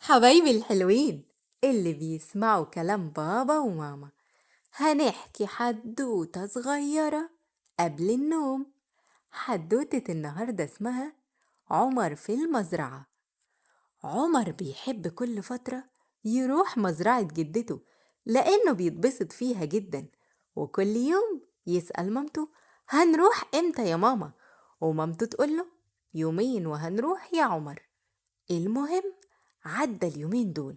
حبايبي الحلوين اللي بيسمعوا كلام بابا وماما، هنحكي حدوتة صغيرة قبل النوم. حدوتة النهاردة اسمها عمر في المزرعة. عمر بيحب كل فترة يروح مزرعة جدته لأنه بيتبسط فيها جدا، وكل يوم يسأل مامته هنروح امتى يا ماما؟ ومامته تقوله يومين وهنروح يا عمر. المهم عدى اليومين دول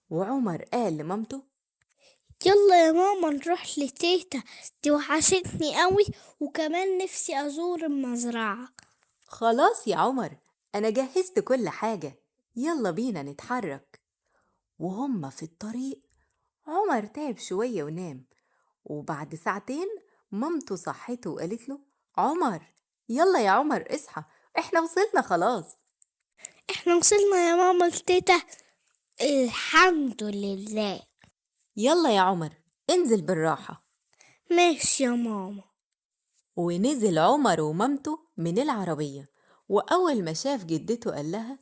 وعمر قال لمامته يلا يا ماما نروح لتيتا، دي وحشتني قوي وكمان نفسي أزور المزرعة. خلاص يا عمر أنا جهزت كل حاجة، يلا بينا نتحرك. وهم في الطريق عمر تعب شوية ونام، وبعد ساعتين مامته صحته وقالت له عمر يلا يا عمر اصحى، احنا وصلنا خلاص. احنا وصلنا يا ماما لتيتا، الحمد لله. يلا يا عمر انزل بالراحة. ماشي يا ماما. ونزل عمر ومامته من العربية، وأول ما شاف جدته قال لها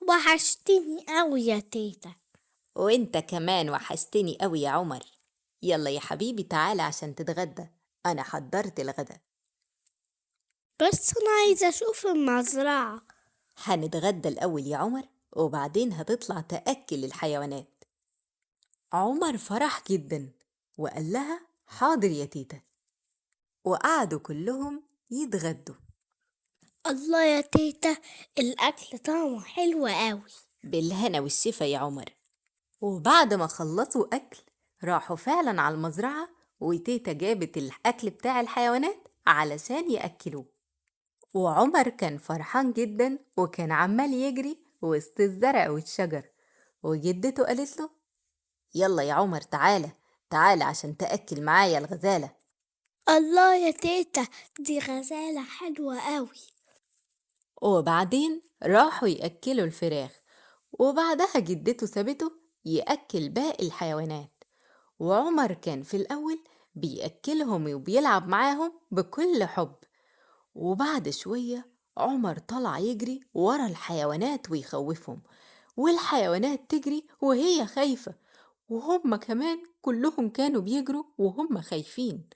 وحشتني قوي يا تيتا. وانت كمان وحشتني قوي يا عمر، يلا يا حبيبي تعالى عشان تتغدى، أنا حضرت الغدا. بس أنا عايزة أشوف المزرعة. هنتغدى الأول يا عمر وبعدين هتطلع تأكل الحيوانات. عمر فرح جدا وقال لها حاضر يا تيتا، وقعدوا كلهم يتغدوا. الله يا تيتا الأكل طعمه حلو قوي. بالهنا والشفا يا عمر. وبعد ما خلصوا أكل راحوا فعلا على المزرعة، وتيتا جابت الأكل بتاع الحيوانات علشان يأكلوه. وعمر كان فرحان جدا وكان عمال يجري وسط الزرع والشجر، وجدته قالت له يلا يا عمر تعالى تعالى عشان تأكل معايا الغزالة. الله يا تيتا دي غزالة حلوة قوي. وبعدين راحوا يأكلوا الفراخ، وبعدها جدته سابته يأكل باقي الحيوانات. وعمر كان في الأول بيأكلهم وبيلعب معاهم بكل حب، وبعد شوية عمر طلع يجري ورا الحيوانات ويخوفهم، والحيوانات تجري وهي خايفة، وهم كمان كلهم كانوا بيجروا وهم خايفين.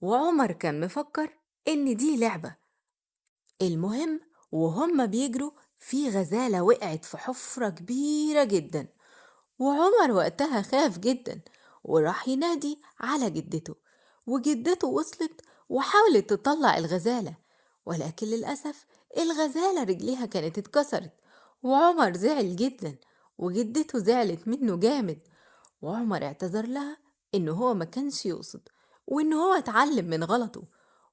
وعمر كان مفكر إن دي لعبة. المهم وهم بيجروا في غزالة وقعت في حفرة كبيرة جدا، وعمر وقتها خاف جدا وراح ينادي على جدته، وجدته وصلت وحاولت تطلع الغزالة، ولكن للأسف الغزالة رجليها كانت اتكسرت، وعمر زعل جدا وجدته زعلت منه جامد. وعمر اعتذر لها إنه هو ما كانش يقصد وإنه هو اتعلم من غلطه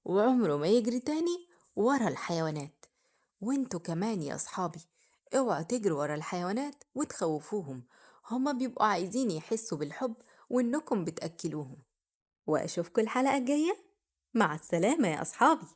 وعمره ما يجري تاني ورا الحيوانات. وانتوا كمان يا أصحابي اوعوا تجروا ورا الحيوانات وتخوفوهم، هما بيبقوا عايزين يحسوا بالحب وإنكم بتأكلوهم. وأشوفكم الحلقة الجاية، مع السلامة يا أصحابي.